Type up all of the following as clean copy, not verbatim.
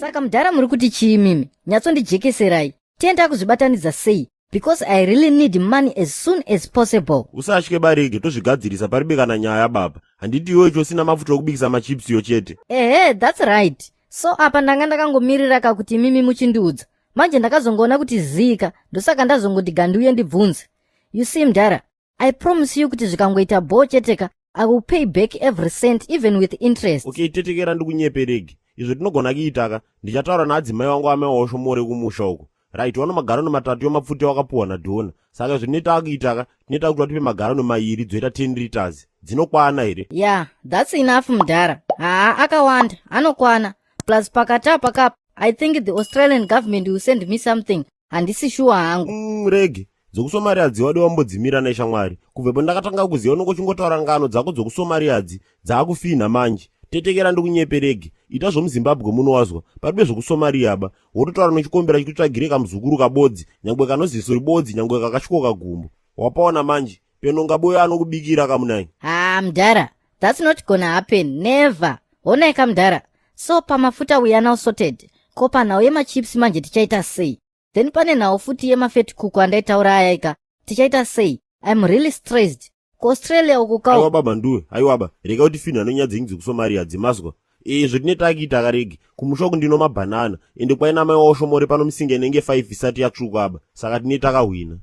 Saka mudhara, muri kuti chii mimi? Nyatsondijekeserai, tienda kuzvibatanidza sei? Because I really need money as soon as possible. Usatye barege, tozvigadzirisa, paribe kana nyaya baba. Handiti iwe icho usina mafuta okubikisa machips yo chete? Ehe, that's right. So apa ndanga ndakangomirira kakuti mimi muchindiudza. Manje ndakazongoona kuti zika, ndosaka ndazongoti gandiuye ndibvunze. You see mudhara, I promise you kuti zvikangoita bho cheteka, I will pay back every cent, even with interest. Okay, tetekera ndikunyeperege. Izvo tinogona kuitaka, ndichataura naadzimai vangu amai waoshomore kumusha uko. Right, wano magarano 3 yomapfuta wakapuwa nadhona. Saka izvo tinoita kuitaka, tinoita kuti vatipe magarano 2, dzoita 10 liters. Dzinokwana here? Yeah, that's enough mudhara. Haa, akawanda, anokwana. Plus pakati apa kapa, I think the Australian government will send me something. Handisi shuwa hangu. Rege dzokusomaria dziwadi wambodzimira neshamwari. Kubvepo ndakatanga kuziva unonge uchingotaura ngano dzako dzokusomaria dzi dzaakufinha manje. Tetekera ndikunyeperege, ita zvomuZimbabwe munowazwa, paribe zvokusomaria ba. Wototaura nochikombera chikutsvagire kamuzukuru kabodzi, nyangwe kanoziso ribodzi, nyangwe kakatyoka gumbo. Wapaona manje, penonga boyo anokubikira kamunai. Haa mudhara, that's not gonna happen, never. Honai kamudhara. So pamafuta we are now sorted. Ko panhau yemachips manje tichaita sei? Then pane nhau futi yemafetkuku andaitaura ayaika. Tichaita sei? I'm really stressed. KuAustralia uku kau. Aiwa baba nduwe, aiwa ba, rega kuti finha nonyaya dzenyu dzekusomaria dzimazwa. Izvo tine takuita karege. Kumusha uku ndino mabhanana, ende kwaina mai waoshomore pano misinga inenge 5 isati yatsvuka aba. Saka tine takahwina.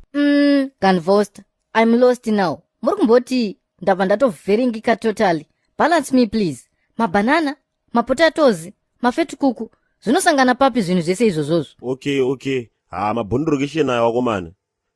Ganvosta, I'm lost now. Muri kumboti ndabva ndatovhiringika totally. Balance me please. Mabanana, mapotatoes, mafetikuku, zvinosangana papi zvinhu zvese izvozvozvo? Okay. Ha, mabhondorokesheni ayo wakomana.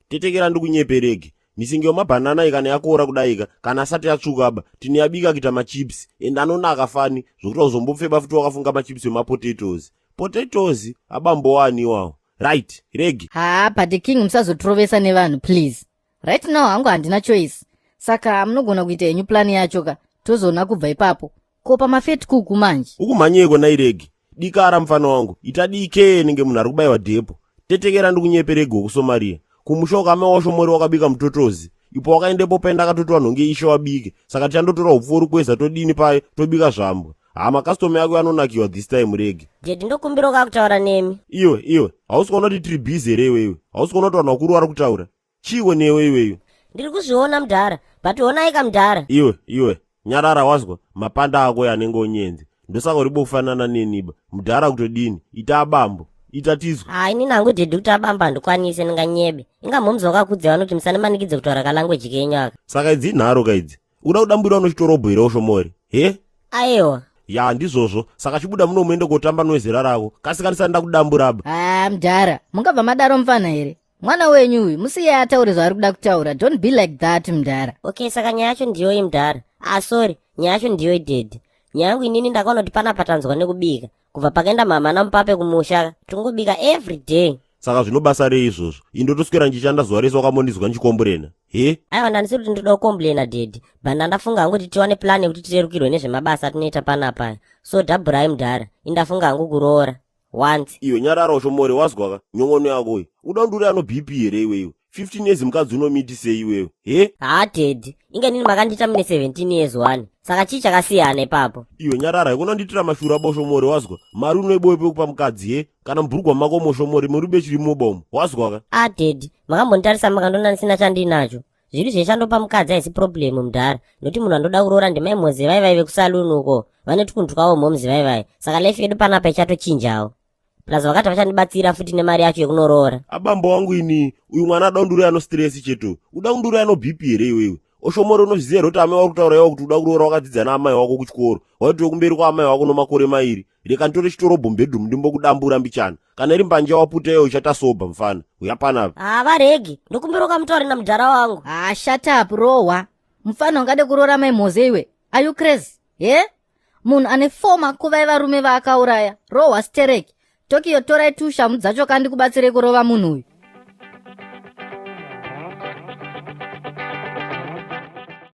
Tetekera ndikunyeperege. Misinga yomabhanana iyi kana yakora kudaika, kana asati yatsvuka aba, tinoyabika kuita machips, ende anonaka fani, zvokuti uzombopfeba futi wakafunga machips emapotatoes. Potatoes abambo wani iwawo. Right, rege. Haa, but king, musazotirovesa nevanhu please. Right now hangu handina choice. Saka munogona kuita henyu plan yacho ka, tozoona kubva ipapo. Ko pamafetikuku manje? Ukumhanyeko nairege. Dikara mufana wangu, ita dike nenge munhu ari kubayiwa dhepo. Tetekera ndikunyeperege wokusomaria. Kumusha ukama washomori wakabika mutotozi. Ipo wakaendepo paenda akatotiwa nhonge ishe wabike. Saka tichandotora upfu uri todini payo, tobika zvambwa. Ha, makastoma yako anonakiwa this time rege. Daddy, ndokumbira kakutaura nemi. Iwe, iwe, hausi kuona kuti tiri busy here iwewe? Hausi kuona kuti vanhu vakuru vari kutaura? Chiiko newe iweyo? Ndiri kuzviona mudhara, but honai kamudhara. Iwe, iwe, nyarara wazwa, mapanda ako anenge onyenze. Ndosaka uri bokufanana neniba. Mudhara kutodini? Ita abambo. Ita tizwe. Hai, inini hangu daddy kuti abamba handikwanise, ndinganyebe. Inga mhomzi wakakudze vanoti musanimanikidze kutaura kalanguage kenyu aka. Saka idzi inharo kaidzi. Uda kudambura unochitorobho here ushomori? He? Aiwa. Ya, ndizvozvo. Saka chibuda muno muende kotamba noezera rako. Kasi ndakudambura aba. Haa mudhara, mungabva madaro mufana here? Mwana wenyu uyu, musiye ataure zvaari kuda kutaura. Don't be like that mudhara. Okay, saka nyaya yacho ndiyoyi mudhara. Ah, sorry, nyaya yacho ndiyoyi daddy. Nyaya yangu inini ndakaona kuti panapa tanzwa nekubika. Kubva pakaenda mama namupape kumusha, tingobika every day. Saka zvinobasa rei izvozvo? Indotoswera ndichishanda zuva rese wakambondizwa ndichikomburena. He? Aiwa, ndandisiri kuti ndoda kukomplaina daddy, but ndandafunga hangu kuti tiwane plan yekuti tirerukirwe nezvemabasa atinoita panapa. So dhabhurai mudhara, indafunga hangu kuroora. Once. Iwe nyarara ushomori wazwaka nyongono yako iyi. Uda kunduri ano BP here iwewe? 15 years mukadzi unomiti sei iwewe? He? Haa daddy, inge nini makandiita mune 17 years one. Saka chii chakasiyana ipapo? Iwe nyarara, ikunondiitira mashura boshomori wazwa. Mari unoibowe pekupa mukadzi he? Kana mubhurugwa mako moshomori muri bechiri mubomo. Wazwaka? Ah daddy, makambonditarisa makandona ndisina chandinacho. Zviri zveshandopa mukadzi haisi problem mudhara. Nokuti munhu andoda kuroora ndimai Mhozi vai vai vekusaluni uko. Vane tukunhu twavo mhomzi vai vai. Saka life yedu panapa ichatochinjawo. Plus vakati vachandibatsira futi nemari yacho yekunoroora. Abambo wangu ini, uyu mwana ada kunduri ano stress chetu. Uda kunduri ano BP here iwewe? Oshomori unozviziva here kuti amai vari kutaura iwo kuti uda kuroora wakadzidza naamai wako kuchikoro. Waitiwe kumberi kwaamai wako nomakore 2. Reka nditore chitorobho mubedroom ndimbokudambura mbichana. Kana iri mbanja waputa iwe uchata soba mfana. Uya panapa. Haa varegi, ndokumbira ukamutaure namudhara wangu. Haa, shut up, rohwa. Mufana ungade kuroora mai Mhoze iwe. Are you crazy? He? Munhu ane 4 makuva evarume vaakauraya. Rohwa stereki. Tokiyo, torai tushamu dzacho kandi kubatsirei kurova munhu uyu.